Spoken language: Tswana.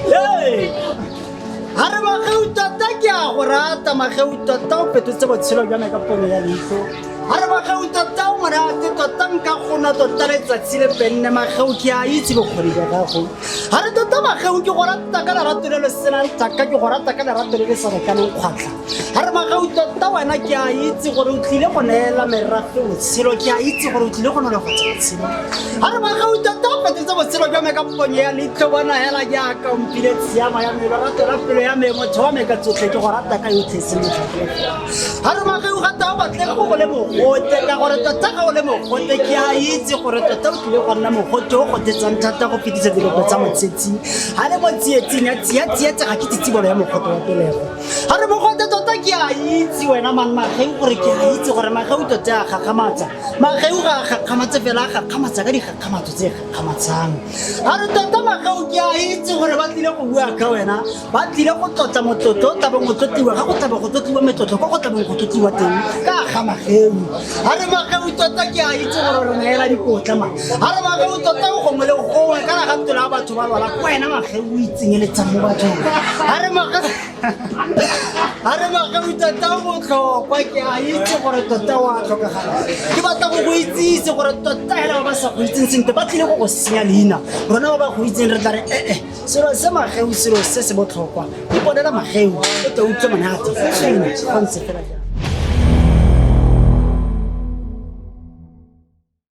Ee, ga re mageu tota ke a go rata mageu tota o fetotse botshelo jwa me ka pono ya leitlho ga re mageu tota o monate tota nka gona tota letsatsi le penne mageu ke a itse bokgoni jwa gago ga re tota mageu ke go rata ka lerato le le senang taka ke go rata ka lerato le le sa lekaneng kgwatlha ga re mageu tota wena ke a itse gore o tlile go neela merafe botshelo ke a itse gore o tlile go nolofatsa botshelo ga re mageu tota o fetotse botshelo jwa me ka ponyo ya leitlho bona hela jaaka o mpile tshiama ya me lorato la pelo ya me motho wa me ka tsotlhe ke go rata ka yotlhe se ga re mageu gata o batlege go go le mogote ka gore tota ga o le mogote ke a itse gore tota o tlile go nna mogote o gotetsang thata go fetisa dilopo tsa motsetsi ga le mo tsietsing ya tsiatsietse ga ke tsitsibolo ya mogote wa pelego ga re mogote tota ke a itse wena man mageu gore ke a itse gore mageu tota a gakgamatsa mageu ga a gakgamatse fela a gakgamatsa ka digakgamatso tse gakgamatsang a re tota mageu ke a itse gore ba tlile go bua ka wena ba tlile go tlotla motlotlo o tlabeng o tlotliwa ga go tlabe go tlotliwa metlotlo kwa go tlabeng go tlotliwa teng ka ga mageu a re mageu tota ke a itse gore re neela dikotla ma a re mageu tota o gongwe le gongwe kana ga tola batho ba lwala ko wena mageu o itsenyeletsang mo bathong a re mageu a re mageu tota o botlhokwa ke a itse gore tota o a tlhokagala ke batla go go itsise gore tota hela ba ba sa go itseng sentle ba tlile go go senya leina rona ba ba go itseng re tla re ee selo se mageu selo se se botlhokwa iponela mageu o tle utlwe monate go ntse fela jalo.